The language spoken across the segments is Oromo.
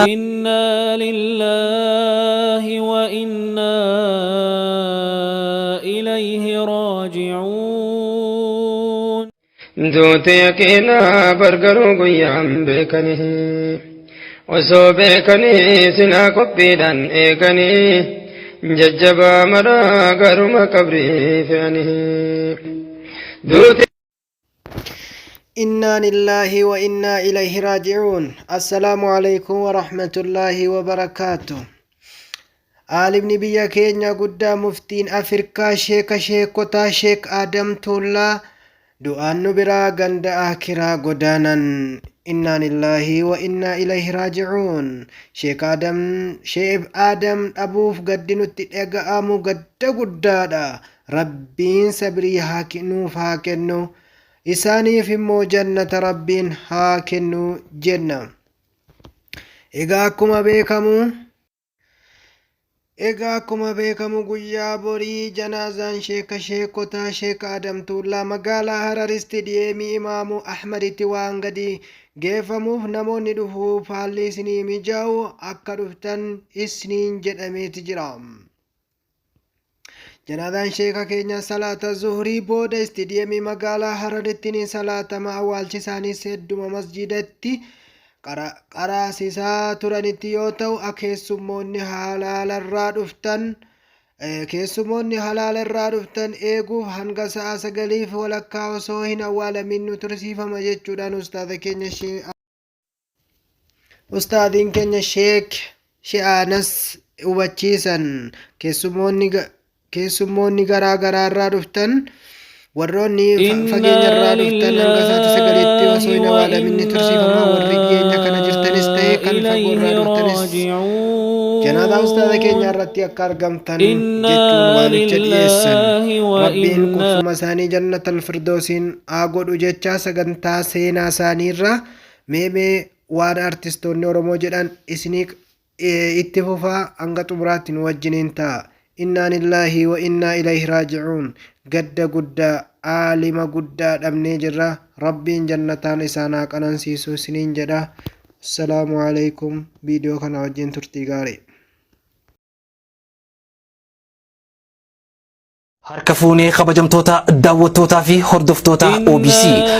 إنا لله وإنا إليه راجعون. Duuti yaqiinaa bargaruu guyyaan beekanii osoo beekanii silaa qophiidhaan eeganii jajjabaa maraa garuma qabrii fe'anii. Duuti Innaa lillaahi wa innaa ilayhi raaji'uun. Assalaamu alaikum wa rahmatullaahi wa barakaatu. Aalimni biyya keenya guddaa muftiin Afrikaa sheeka sheekotaa Sheek Aadam Tuullaa du'aan nu biraa ganda aakiraa godaanan. Innaa lillaahi wa innaa ilayhi raaji'uun. Sheek Aadam Sheek Aadam dhabuuf gaddi nutti dhaga'amu gadda guddaadha. Rabbiin sabrii haa nuuf haa kennu. Isaaniif immoo jannata Rabbiin haa kennu jenna. Egaa akkuma beekamu Egaa akkuma beekamu guyyaa borii janaazaan sheeka sheekotaa Sheek Adam Tuullaa magaalaa Harar Istidiyeemii Imaamu Ahmaditti waan gadi geeffamuuf namoonni dhufuuf haalli isinii mijaa'u akka dhuftan isiniin jedhameeti jira. Janaazaan sheeka keenya salaata zuhrii booda istidiyeemii magaalaa Hararitti ni salaatama. Awwaalchi isaaniis hedduma masjiidatti qaraasisaa turanitti yoo ta'u, keessummoonni halaalarraa dhuftan keessummoonni halaalarraa dhuftan eeguuf hanga sa'a sagaliif walakkaa osoo hin awwaalamin nu tursiifama jechuudhaan ustaaza keenya Ustaaziin keenya Sheek She'aanas hubachiisan. Keessummoonni keessummoonni garaa garaa irraa dhuftan warroonni fageenya irraa dhuftan hanga sa'aatii sagaliitti osoo hin awaalamin ni tursiifama. Warri dhiyeenya kana jirtanis ta'e kan fagoo irraa dhuftanis janaazaa ustaaza keenya irratti akka argamtan jechuun waamicha dhiyeessan. Rabbiin qubsuma isaanii jannatal firdoosiin haa godhu jechaa sagantaa seenaa isaanii irraa Mee mee waan artistoonni Oromoo jedhan isinii itti fufaa hanga xumuraatti nu wajjiniin ta'a. Innaa lillaahi wa innaa ilayhi raaji'uun. Gadda guddaa aalima guddaa dhabnee jirra. Rabbiin jannataan isaan haa qanansiisu isiniin jedha. Assalaamu alaikum. Viidiyoo kana wajjin turtii gaarii. Harka fuunee kabajamtoota daawwattootaa fi hordoftoota OBC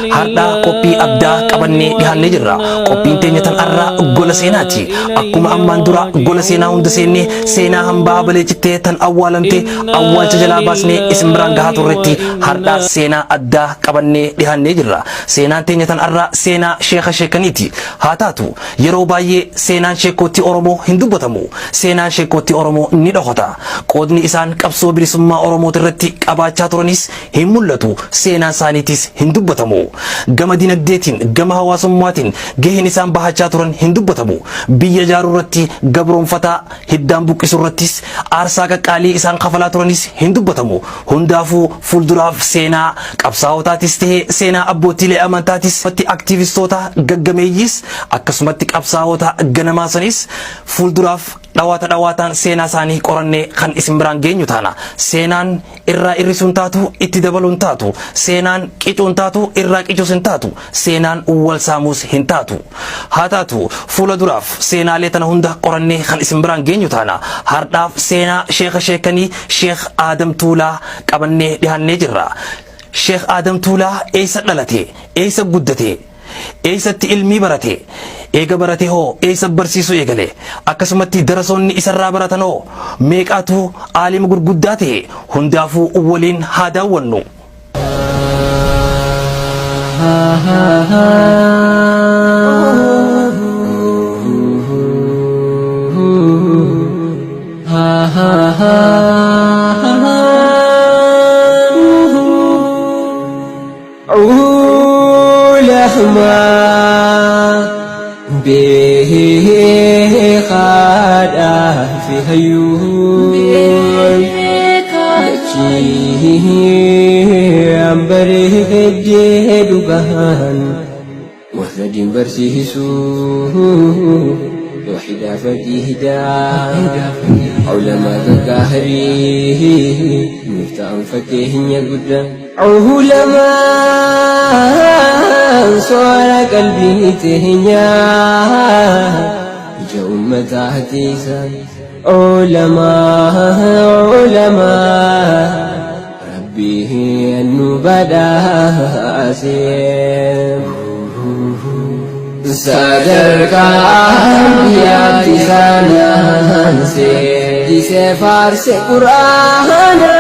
har'a qophii addaa qabannee dhihaannee jirra. Qophiin teenya tan har'a gola seenaati. Akkuma ammaan dura gola seenaa hunda seennee seenaa hambaa balee cittee tan awwaalamte awwaalcha jalaa baasnee isin biraan gahaa turretti har'a seenaa addaa qabannee dhihaannee jirra. Seenaan teenya tan har'a seenaa sheeka sheekaniiti. Haa taatu yeroo baay'ee seenaan sheekootti Oromoo hin dubbatamu. Seenaan sheekootti Oromoo ni dhokata. Qoodni isaan qabsoo bilisummaa Oromootirratti qabaachaa turanis hin mul'atu, seenaan isaaniitis hin dubbatamu. Gama dinagdeetiin, gama hawaasummaatiin gaheen isaan bahachaa turan hin dubbatamu. Biyya ijaaruurratti, gabroomfataa hiddaan buqqisuurrattis aarsaa qaqqaalii isaan kafalaa turanis hin dubbatamu. Hundaafuu fuulduraaf seenaa qabsaa'otaatis ta'e seenaa abbootiilee amantaatis aktiivistoota gaggameeyyiis akkasumatti qabsaa'ota ganamaa sanis fuulduraaf Dhawaata dhawaataan seenaa isaanii qorannee kan isin biraan geenyu taana. Seenaan irraa irrisuu hin taatu, itti dabaluu hin taatu. Seenaan qicuu hin taatu, irraa qicuus hin taatu. Seenaan wal saamuus hin taatu. Haa taatu, fuula duraaf seenaalee tana hunda qorannee kan isin biraan geenyu taana. Hardhaaf seenaa sheekha sheekanii Sheekh Aadam Tuulaa qabannee dhihaannee jirra. Sheekh Aadam Tuulaa eessa dhalate? Eessa guddate? Eessatti ilmii barate? Eega barate hoo eessa barsiisuu eegale? Akkasumatti darasoonni isarraa baratan hoo meeqaatu aalima gurguddaa ta'e? Hundaafuu waliin haa daawwannu. Ulamaa beekaadhaa fi hayyuun dachii bareeddee dhugaan warra Diin barsiisu tawhiidaaf aqiidaa ulamaa gaggaarii nuuf ta'an fakkeenya guddaa. Ulamaan soora qalbii teenyaa ija ummataa tiisan. Ulamaa ulamaa rabbii nu badhaase. Sadarkaa biyyaatti saanaanse disee faarse quraanaan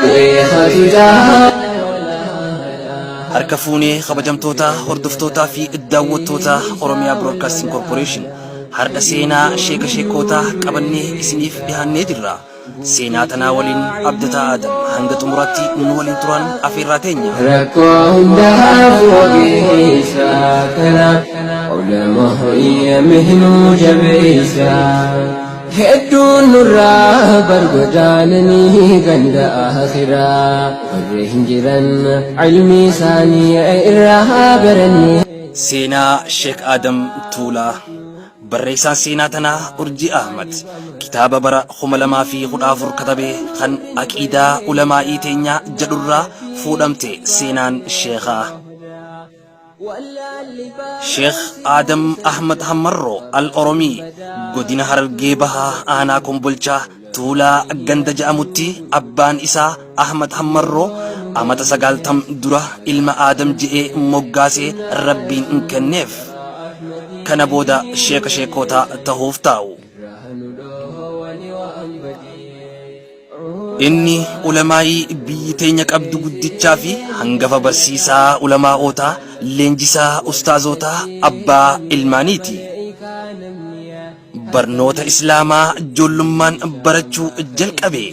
beekatu jaalala. Harka fuunee kabajamtoota hordoftootaa fi daawwattoota Oromiyaa Broadcasting Corporation, har'a seenaa sheeka sheekootaa qabannee isiniif dhihaannee jirra. Seenaa tanaa waliin Abdataa Aadam hanga xumuraatti nu waliin turan afeerraa teenya. Rakkoo hundaaf ogeessa kana ulamaa mihnuu jabeessa. Hedduun nurraa bargodaananii ganda akhiraa warri hin jiran ilmi isaanii irraa barannee. Seenaa Sheek Aadam Tuulaa. Barreessaan seenaa tanaa Urjii Ahmad kitaaba bara 2014 katabe kan Aqiidaa Ulamaa'ii Teenyaa jedhurraa fuudhamte seenaan sheekhaa. Sheekh Aadam Ahmad Hammarroo Al-Oromii godina Harargee Bahaa aanaa Kombolchaa Tuulaa ganda ja'amutti abbaan isaa Ahmad Hammarroo amata 90 dura ilma Aadam je'ee moggaasee Rabbiin kenneef. Kana booda sheeka sheekootaa tahuuf taa'u. Inni ulamaa'ii biyyi teenya qabdu guddichaa fi hangafa barsiisaa ulamaa'ootaa, leenjisaa ustaazootaa, abbaa ilmaaniiti. Barnoota Islaamaa joollummaan barachuu jalqabe.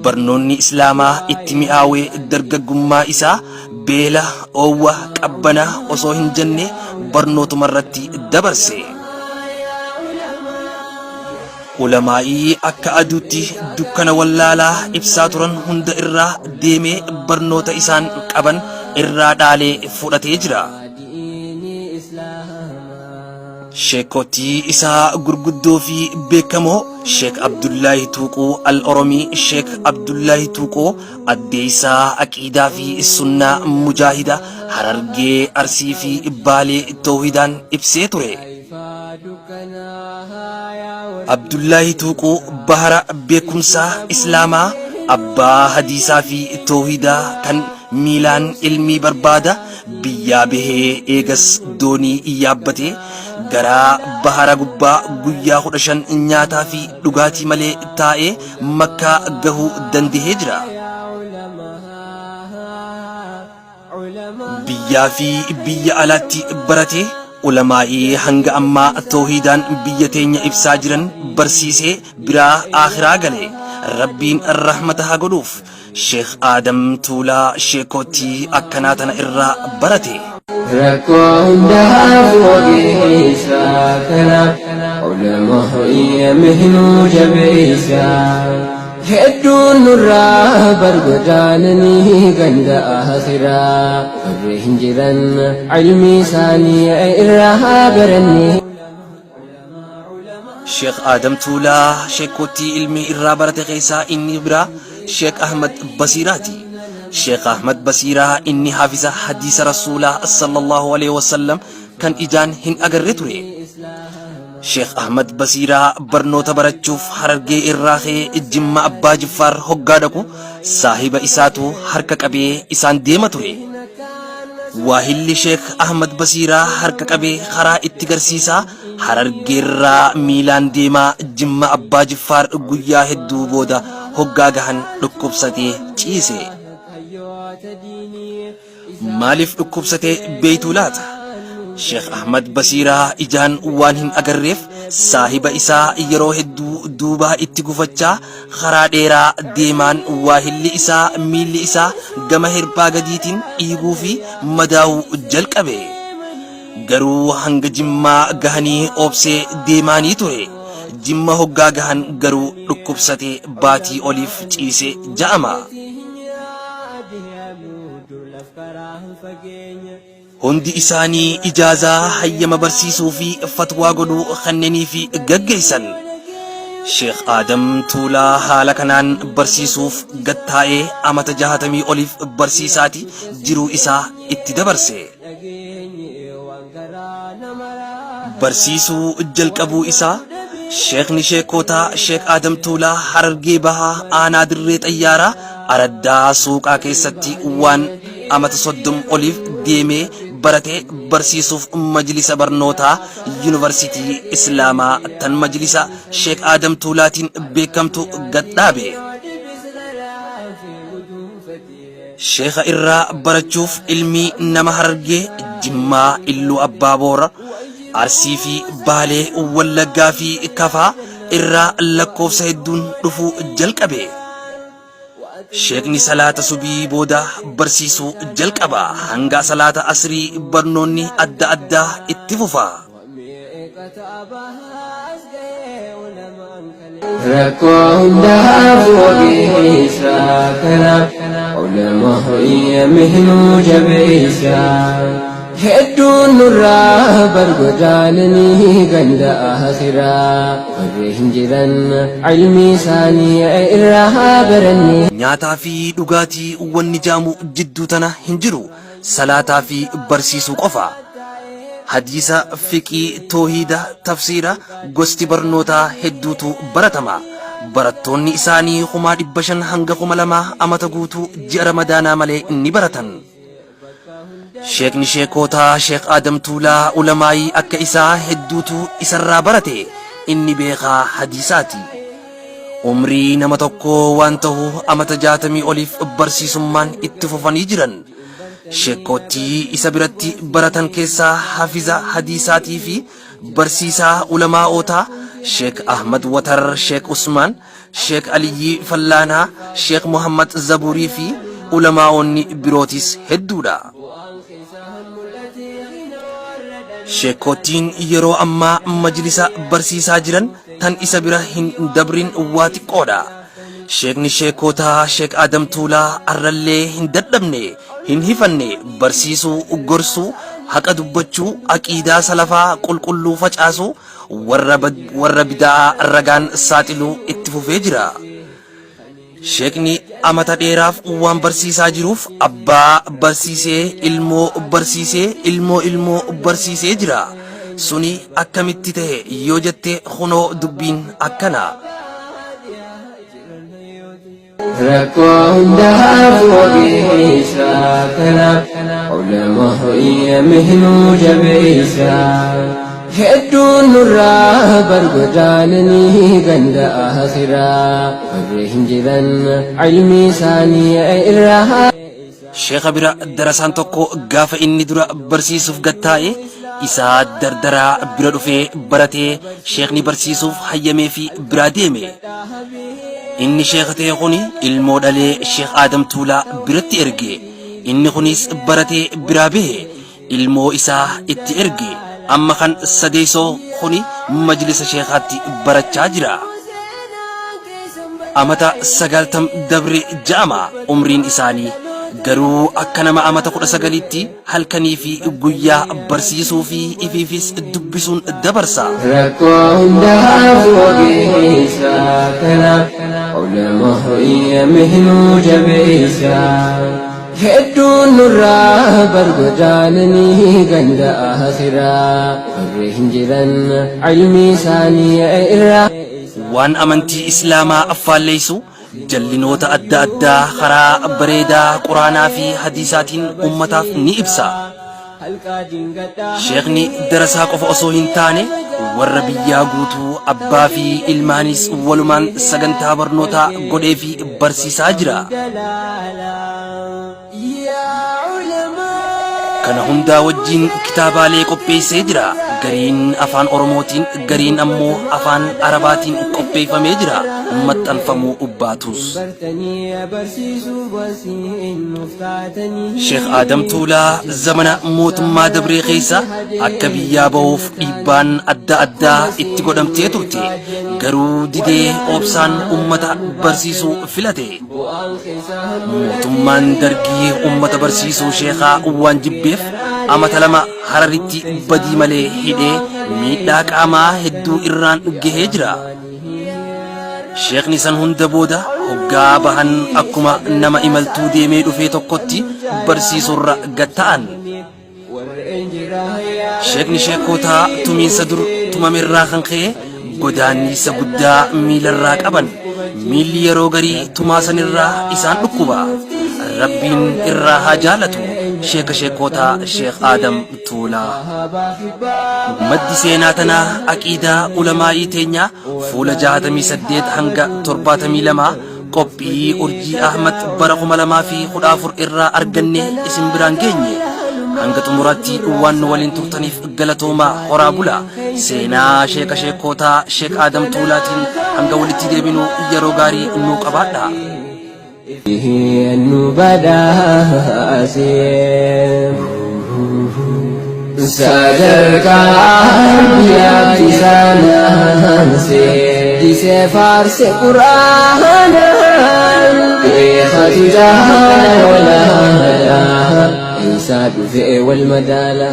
Barnoonni Islaamaa itti mi'aawee dargaggummaa isaa beela, oowwa, qabbana osoo hin jenne barnootuma irratti dabarse. Ulamaa'ii akka aduutti dukkana wallaalaa ibsaa turan hunda irraa deemee barnoota isaan qaban irraa dhaalee fudhatee jira. Sheekotii isaa gurguddoo fi beekamoo Sheek Abdullaahi Tuuquu Al-Oromii, Sheek Abdullaahi Tuuqoo addeessaa aqiidaa fi sunnaa mujaahida Harargee, Arsii fi Baalee toohidaan ibsee ture. Abdullaahi Tuuquu bahara beekumsaa Islaamaa, abbaa hadiisaa fi toohidaa kan miilaan ilmii barbaada biyyaa bahee eegas doonii yaabbatee garaa bahara gubbaa guyyaa 15 nyaataa fi dhugaatii malee taa'ee Makkaa gahuu dandahee jira. Biyyaa fi biyya alaatti baratee ulamaa'ii hanga ammaa toohiidaan biyya teenya ibsaa jiran barsiisee biraa aakhiraa gale. Rabbiin rahmata haa godhuuf. Sheekh Aadam Tuulaa sheekootii akkanaa tana irraa barate. Rakkoo hundaaf ogeessa kana ulamaa'ii mihnuu jabeessa. Hedduun nurraa bargodaananii ganda akhiraa warri hin jiran ilmi isaanii irraa barannee. Sheekh Aadam Tuulaa sheekootii ilmii irraa barate keessaa inni biraa Sheekh Ahmad Basiiraati. Sheekh Ahmad Basiiraa inni hafiza hadiisa Rasuulaa sallallahu alaihi wasallam kan ijaan hin agarre ture. Sheekh Ahmad Basiiraa barnoota barachuuf Harargee irraa ka'ee Jimma Abbaa Jiffaar hoggaa dhaqu saahiba isaatu harka qabee isaan deema ture. Waahilli Sheekh Ahmad Basiiraa harka qabee karaa itti garsiisaa Harargeerraa miilaan deemaa Jimma Abbaa Jiffaar guyyaa hedduu booda hoggaa gahan dhukkubsatee ciise. Maaliif dhukkubsate beeytuu laata? Sheekh Ahmad Basiiraa ijaan waan hin agarreef saahiba isaa yeroo hedduu duubaa itti gufachaa karaa dheeraa deemaan waahilli isaa miilli isaa gama hirphaa gadiitiin dhiiguu fi madaa'uu jalqabe. Garuu hanga Jimmaa gahanii obsee deemaanii ture. Jimma hoggaa gahan garuu dhukkubsatee baatii oliif ciise ja'ama. Hundi isaanii ijaazaa hayyama barsiisuu fi fatwaa godhuu kanneniifi gaggeessan. Sheekh Aadam Tuulaa haala kanaan barsiisuuf gad taa'ee amata jahatamii oliif barsiisaati jiruu isaa itti dabarse. Barsiisuu jalqabuu isaa Sheekhni Sheekkootaa Sheekh Aadam Tuulaa Harargee Bahaa Aanaa Dirree Xayyaaraa Araddaa Suuqaa keessatti waan amata 30 oliif deemee baratee barsiisuuf majlisa barnootaa Yuunivarsiitii Islaamaa tan majlisa Sheekh Aadam Tuulaatiin beekamtu gad dhaabe. Sheekha irraa barachuuf ilmi nama Harargee, Jimmaa, Illuu Abbaa Boora, Arsii fi Baalee, Wallaggaa fi Kafaa irraa lakkoofsa hedduun dhufuu jalqabe. Sheekni salaata subii booda barsiisuu jalqaba. Hanga salaata asrii barnoonni adda addaa itti fufa. Rakkoo hundaaf ogeessa kanaaf ulamaa'ii mihnuu jabeessa. Hedduun nurraa bargodaananii ganda akhiraa warri hin jiran ilmii isaanii irraa barannee. Nyaataa fi dhugaatii wanni ja'amu jidduu tana hin jiru. Salaataa fi barsiisuu qofa. Hadiisa, fiqhii, toohiida, tafsiira, gosti barnootaa hedduutu baratama. Barattoonni isaanii 500,000 hanga 2,000 amata guutuu ji'a Ramadaanaa malee ni baratan. Sheekni sheekootaa Sheekh Aadam Tuulaa ulamaa'ii akka isaa hedduutu isarraa barate. Inni beekaa hadiisaati. Umrii nama tokkoo waan tahu amata jaatamii oliif barsiisummaan itti fufanii jiran. Sheekkoottii isa biratti baratan keessaa hafiza hadiisaatii fi barsiisaa ulamaa'ootaa Sheek Ahmad Watar, Sheek Usmaan, Sheek Aliyyii Fallaanaa, Sheek Muhammad Zabuurii fi ulamaa'oonni birootis hedduudha. Sheekkoottiin yeroo ammaa majlisa barsiisaa jiran tan isa bira hin dabrin waa xiqqoodha. Sheekni sheekootaa Sheek Aadam Tuulaa arrallee hin dadhabne, hin hifanne, barsiisuu, gorsuu, haqa dubbachuu, aqiidaa salafaa qulqulluu facaasuu, warra warra bida'aa ragaan saaxiluu itti fufee jira. Sheekni amata dheeraaf waan barsiisaa jiruuf abbaa barsiisee, ilmoo barsiisee, ilmoo ilmoo barsiisee jira. Suni akkamitti tahe yoo jette kunoo dubbiin akkana. Rakkoo hundaaf ogeessa kanaaf ulamaa'ii mihnuu jabeessa. Hedduun nurraa bargodaananii ganda akhiraa warri hin jiran ilmii isaanii irraa. Sheekha bira darasaan tokko gaafa inni dura barsiisuuf gad taa'e isaa dardaraa bira dhufee baratee sheekni barsiisuuf hayyameefii biraa deeme. Inni sheekha ta'e kuni ilmoo dhalee Sheekh Aadam Tuulaa biratti erge. Inni kunis baratee biraa bahe. Ilmoo isaa itti erge. Amma kan sadeessoo kuni majlisa sheekhaatti barachaa jira. Amata sagaaltam dabre ja'ama umriin isaanii. Garuu akka nama amata 19tti halkanii fi guyyaa barsiisuu fi ifiifis dubbisuun dabarsa. Rakkoo hundaaf ogeessa kanaaf ulamaa'ii mihnuu jabeessa. Hedduun nurraa bargodaananii ganda akhiraa warri hin jiran ilmii isaanii irraa. Waan amantii Islaamaa faalleysu jallinoota adda addaa karaa bareedaa Quraanaa fi Hadiisaatiin ummataaf ni ibsa. Sheekhni darasaa qofa osoo hin taane warra biyyaa guutuu abbaa fi ilmaanis walumaan sagantaa barnootaa godheefi barsiisaa jira. Kana hundaa wajjiin kitaabaalee qopheessee jira. Gariin afaan Oromootiin, gariin ammoo afaan Arabaatiin qopheeffamee jira. Maxxanfamuu baatus. Sheekh Aadam Tuulaa zamana mootummaa dabree keessa akka biyyaa bahuuf dhiibbaan adda addaa itti godhamtee turte. Garuu didee obsaan ummata barsiisuu filate. Mootummaan Dargii ummata barsiisuu sheekhaa waan jibbeef Amata 2 Hararitti badii malee hidhee miidhaa qaamaa hedduu irraan gahee jira. Sheekhni san hunda booda hoggaa bahan akkuma nama imaltuu deemee dhufee tokkotti barsiisurra gad ta'an. Sheekni sheekootaa tumiinsa dur tumamerraa kan ka'e godaanniisa guddaa miilarraa qaban. Miilli yeroo garii tumaa sanirraa isaan dhukkuba. Rabbiin irraa haa jaalatu sheeka sheekootaa Sheekh Aadam Tuulaa. Maddi seenaa tanaa aqiidaa ulamaa'ii teenyaa fuula 68 hanga 72 Qophii Urjii Ahmad bara 2014 irraa arganne isin biraan geenye. Hanga xumuraatti waan nu waliin turtaniif galatoomaa horaa bulaa. Seenaa sheeka sheekootaa Sheek Aadam Tuulaatiin hanga walitti deebinu yeroo gaarii nuu qabaadhaa. Nu badhaase. Sadarkaa biyyaatti sanaanse disee faarse quraanaan beekatu jaala walaala isaa dhufee wal madaala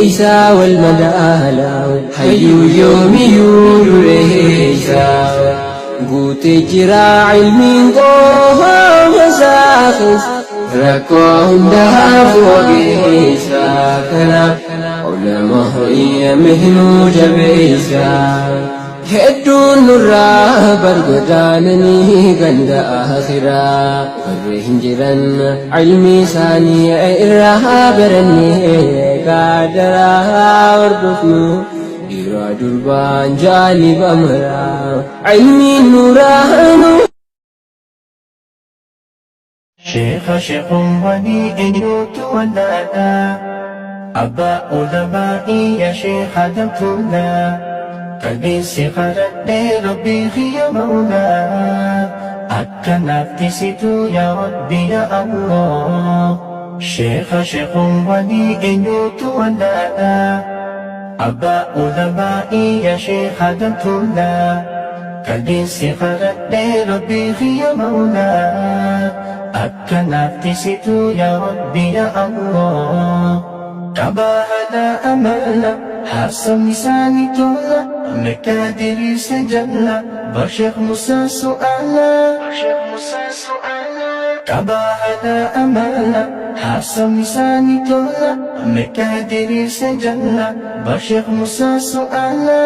isaa wal madaala hayyuu yoomiyyuu dureessa guutee jira ilmiin qoofa keessa rakkoo hundaaf ogeessa kanaaf ulama mihnuu jabeessa hedduun nurraa bargodaananii ganda akhiraa warri hin jiran ilmii isaanii irraa barannee gaadaraa hordofnu dhiiraa durbaan jaaniba maraa ilmiin nuraa nu Sheekha sheekhumwanii eenyutu wallaala Abbaa ulamaa'ii yaa sheekh Adam Tuulaa Qalbiin si kadhadhee Rabbii kiyya mawlaa Akka naaf tisitu yaa Rabbi yaa Allah Sheekha sheekhumwanii eenyutu wallaala Abbaa ulamaa'ii yaa sheekh Adam Tuulaa Qalbiin si kadhadhee Rabbii kiyya mawlaa Akka naaf tisitu yaa Rabbi yaa Allah Qabaa amala haasawni isaanii tola Meeqa diriirse jalla bar Sheekh Musaa su'aala Qabaa amala haasawni isaanii tola Meeqa diriirse jalla bar Sheekh Musaa su'aala.